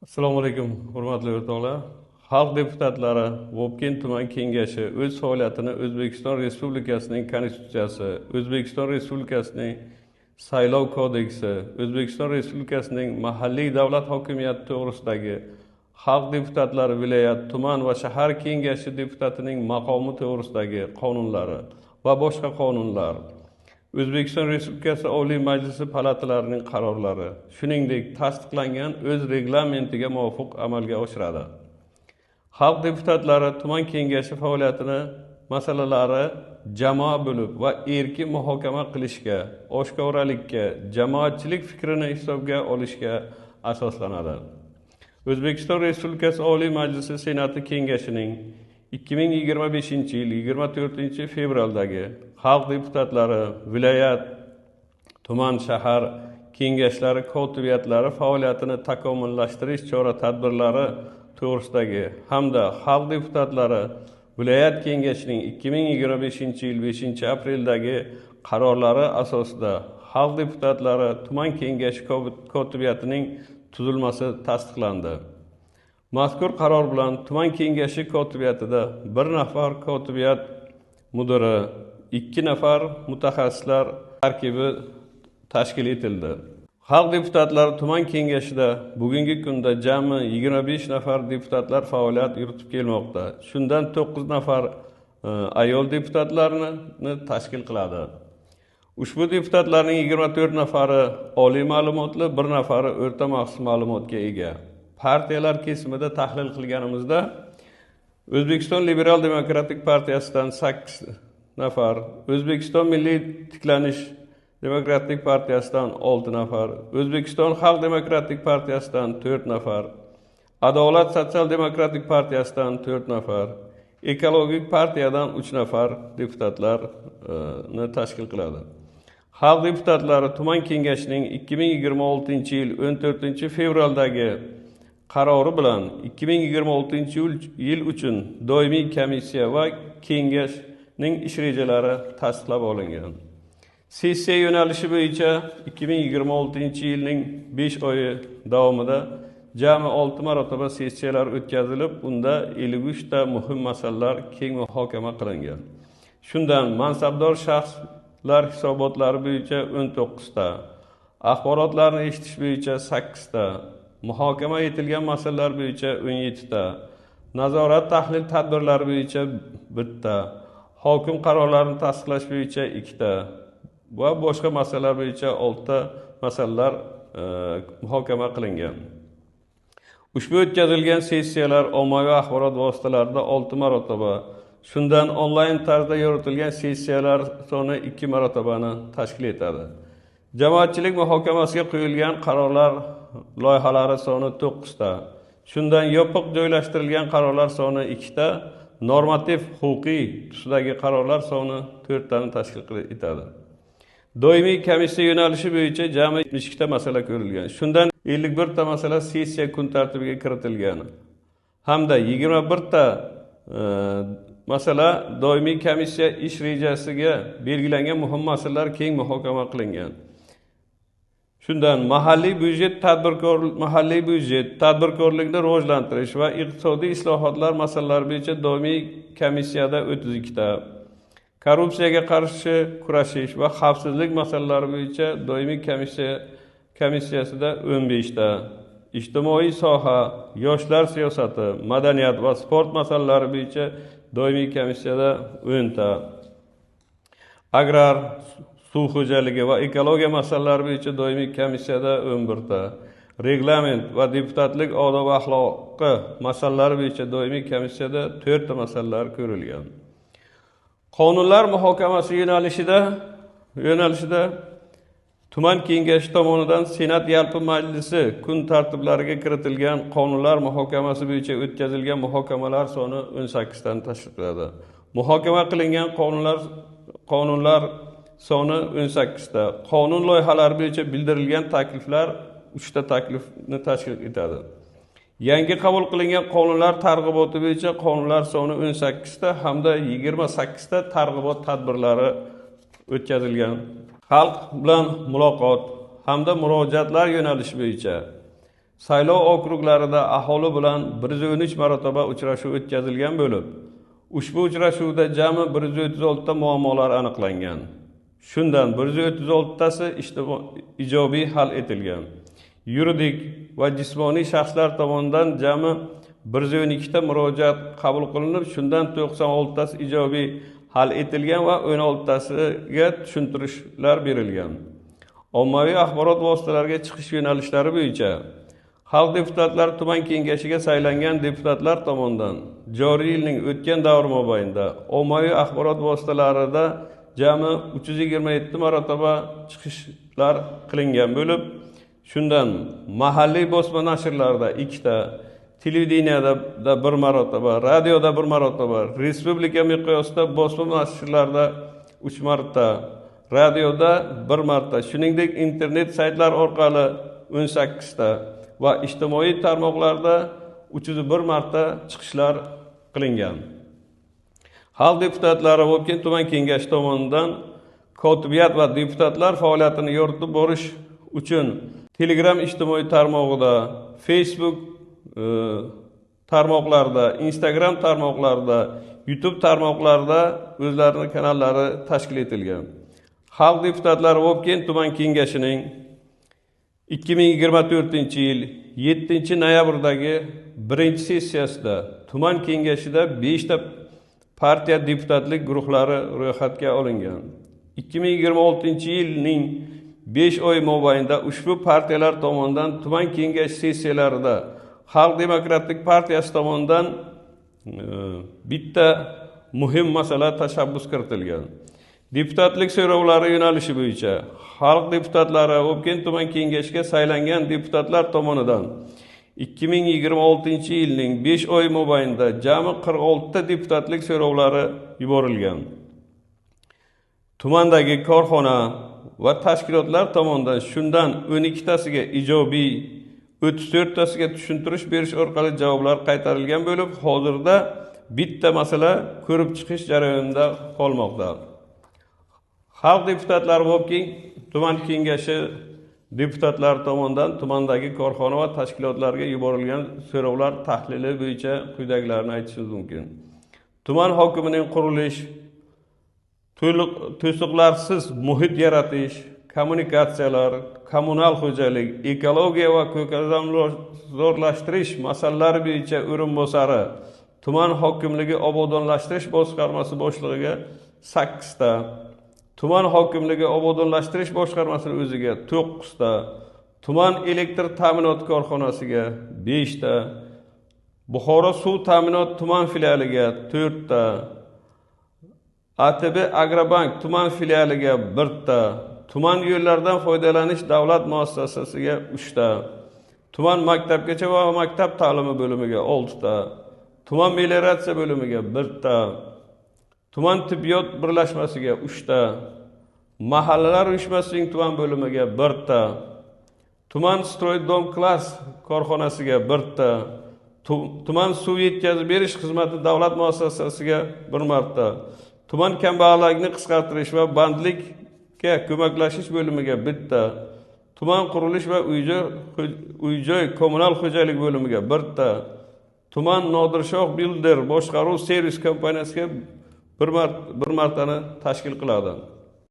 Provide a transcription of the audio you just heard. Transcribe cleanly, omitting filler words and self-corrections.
Assalomu alaykum, hurmatli o'rtoqlar. Xalq deputatlari Vobkent tuman kengashi o'z faoliyatini O'zbekiston Respublikasining Konstitutsiyasi, O'zbekiston Respublikasining Saylov kodeksi, O'zbekiston Respublikasining mahalliy davlat hokimiyati to'g'risidagi, xalq deputatlari viloyat, tuman va shahar kengashi deputatining maqomi to'g'risidagi qonunlari va boshqa qonunlar, O'zbekiston Respublikasi Oliy Majlisi palatalarining qarorlari, shuningdek, tasdiqlangan o'z reglamentiga muvofiq amalga oshiradi. Xalq deputatlari tuman kengashi faoliyatini masalalari jamoa bo'lib va erkin muhokama qilishga, oshkoralikka, jamoatchilik fikrini hisobga olishga asoslanadi. O'zbekiston Respublikasi Oliy Majlisi Senati Kengashining 2025-yil 24-fevraldagi xalq deputatlari viloyat, tuman, shahar kengashlari kotibiyatlari faoliyatini takomillashtirish chora-tadbirlari to'g'risidagi hamda xalq deputatlari viloyat kengashining 2025-yil 5-apreldagi qarorlari asosida xalq deputatlari tuman kengashi kotibiyatining tuzilmasi tasdiqlandi. Mazkur qaror bilan tuman kengashi kotibiyatida 1 nafar kotibiyat mudiri, 2 nafar mutaxassislar tarkibi tashkil etildi. Xalq deputatlari tuman kengashida bugungi kunda jami 25 nafar deputatlar faoliyat yuritib kelmoqda. Shundan 9 nafar ayol deputatlarni tashkil qiladi. Ushbu deputatlarning 24 nafari oliy ma'lumotli, 1 nafari o'rta maxsus ma'lumotga ega. Partiyalar kesimida tahlil qilganimizda O'zbekiston Liberal Demokratik Partiyasidan 8 nafar, O'zbekiston Milliy Tiklanish Demokratik Partiyasidan 6 nafar, O'zbekiston Xalq Demokratik Partiyasidan 4 nafar, Adolat Sotsial Demokratik Partiyasidan 4 nafar, Ekologik partiyadan 3 nafar deputatlarni tashkil qiladi. Xalq deputatlari tuman kengashining 2026-yil 14-fevraldagi qarori bilan 2026-yil uchun doimiy komissiya va kengashning ish rejalari tasdiqlab olingan. Sessiya yo'nalishi bo'yicha 2026-yilning 5 oyi davomida jami 6 marotaba sessiyalar o'tkazilib, unda 53 ta muhim masalalar keng muhokama qilingan. Shundan mansabdor shaxslar hisobotlari bo'yicha 19 ta, axborotlarni eshitish bo'yicha 8 ta, muhokama etilgan masalalar bo'yicha 17 ta, nazorat tahlil tadbirlari bo'yicha 1 ta, hokim qarorlarini tasdiqlash bo'yicha 2 ta va boshqa masalalar bo'yicha 6 ta masalalar muhokama qilingan. Ushbu o'tkazilgan sessiyalar ommaviy axborot vositalarida 6 marotaba, shundan onlayn tarzda yoritilgan sessiyalar soni 2 marotabani tashkil etadi. Jamoatchilik muhokamasiga qo'yilgan qarorlar loyihalari soni 9 ta. Shundan yopiq joylashtirilgan qarorlar soni 2 ta, normativ huquqiy tusdagi qarorlar soni 4 tani tashkil etadi. Doimiy komissiya yo'nalishi bo'yicha jami 72 ta masala ko'rilgan. Shundan 51 ta masala sessiya kun tartibiga kiritilgan. Hamda 21 ta masala doimiy komissiya ish rejasiga belgilangan muhim masalalar keng muhokama qilingan. Shundan mahalliy byudjet, mahalliy byudjet, tadbirkorlikni rivojlantirish va iqtisodiy islohotlar masalalari bo'yicha doimiy komissiyada 32 ta, korrupsiyaga qarshi kurashish va xavfsizlik masalalari bo'yicha doimiy komissiyasida 15 ta, ijtimoiy soha, yoshlar siyosati, madaniyat va sport masalalari bo'yicha doimiy komissiyada 10 ta, agrar, suv xo'jaligi va ekologiya masalalari bo'yicha doimiy komissiyada 11 ta, reglament va deputatlik odob axloqi masalalari bo'yicha doimiy komissiyada 4 ta masalalar ko'rilgan. Qonunlar muhokamasi yo'nalishida tuman kengashi tomonidan Senat yalpi majlisi kun tartiblariga kiritilgan qonunlar muhokamasi bo'yicha o'tkazilgan muhokamalar soni 18 tani tashkil qiladi. Muhokama qilingan qonunlar soni 18 ta. Qonun loyihalari bo'yicha bildirilgan takliflar 3 ta taklifni tashkil etadi. Yangi qabul qilingan qonunlar targ'iboti bo'yicha qonunlar soni 18 ta hamda 28 ta targ'ibot tadbirlari o'tkazilgan. Xalq bilan muloqot hamda murojaatlar yo'nalishi bo'yicha Saylov okruglarida aholi bilan 113 marotaba uchrashuv o'tkazilgan bo'lib, ushbu uchrashuvda jami 136 ta muammolar aniqlangan. Shundan 136 tasi ijobiy hal etilgan. Yuridik va jismoniy shaxslar tomonidan jami 112 ta murojaat qabul qilinib, shundan 96 tasi ijobiy hal etilgan va 16 tasiga tushuntirishlar berilgan. Ommaviy axborot vositalariga chiqish yo'nalishlari bo'yicha Xalq deputatlari tuman kengashiga saylangan deputatlar tomonidan joriy yilning o'tgan davri mobaynida ommaviy axborot vositalarida jami 327 marotaba chiqishlar qilingan bo'lib, shundan mahalliy bosma nashrlarda 2 ta, televideniyada 1 marotaba, radioda 1 marotaba, respublika miqyosida bosma nashrlarda 3 marta, radioda 1 marta, shuningdek internet saytlar orqali 18 ta va ijtimoiy tarmoqlarda 301 marta chiqishlar qilingan. Xalq deputatlari Vobkent tuman kengashi tomonidan kotibiyat va deputatlar faoliyatini yoritib borish uchun Telegram ijtimoiy tarmog'ida, Facebook tarmoqlarida, Instagram tarmoqlarida, YouTube tarmoqlarida o'zlarining kanallari tashkil etilgan. Xalq deputatlari Vobkent tuman kengashining 2024-yil 7-noyabrdagi birinchi sessiyasida tuman kengashida 5 ta partiya deputatlik guruhlari ro'yxatga olingan. 2026-yilning 5 oy mobaynida ushbu partiyalar tomonidan tuman kengashi sessiyalarida Xalq demokratik partiyasi tomonidan bitta muhim masala tashabbus kiritilgan. Deputatlik so'rovlari yo'nalishi bo'yicha Xalq deputatlari Vobkent tuman kengashiga saylangan deputatlar tomonidan 2026-yilning 5 oy mobaynida jami 46 ta deputatlik so'rovlari yuborilgan. Tumandagi korxona va tashkilotlar tomonidan shundan 12 tasiga ijobiy, 34 tasiga tushuntirish berish orqali javoblar qaytarilgan bo'lib, hozirda bitta masala ko'rib chiqish jarayonida qolmoqda. Xalq deputatlari Vobkent tuman kengashi deputatlari tomonidan tumandagi korxona va tashkilotlarga yuborilgan so'rovlar tahlili bo'yicha quyidagilarni aytishimiz mumkin. Tuman hokimining qurilish, to'siqlarsiz muhit yaratish, kommunikatsiyalar, kommunal xo'jalik, ekologiya va ko'kalamzorlashtirish masalalari bo'yicha o'rinbosari, tuman hokimligi obodonlashtirish boshqarmasi boshlig'iga 8 ta, tuman hokimligi obodonlashtirish boshqarmasining o'ziga 9 ta, tuman elektr ta'minoti korxonasiga 5 ta, Buxoro suv ta'minoti tuman filialiga 4 ta, ATB Agrobank tuman filialiga 1 ta, tuman yo'llardan foydalanish davlat muassasasiga 3 ta, tuman maktabgacha va maktab ta'limi bo'limiga 6 ta, tuman melioratsiya bo'limiga 1 ta, tuman tibbiyot birlashmasiga 3 ta, mahallalar uyushmasining tuman bo'limiga 1 ta, tuman stroydom klass korxonasiga 1 ta, tuman suv yetkazib berish xizmati davlat muassasasiga 1 marta, tuman kambag'allikni qisqartirish va bandlikka ko'maklashish bo'limiga 1 ta, tuman qurilish va uy-joy kommunal xo'jalik bo'limiga 1 ta, tuman Nodirshoh Builder boshqaruv servis kompaniyasiga bir martani tashkil qiladi.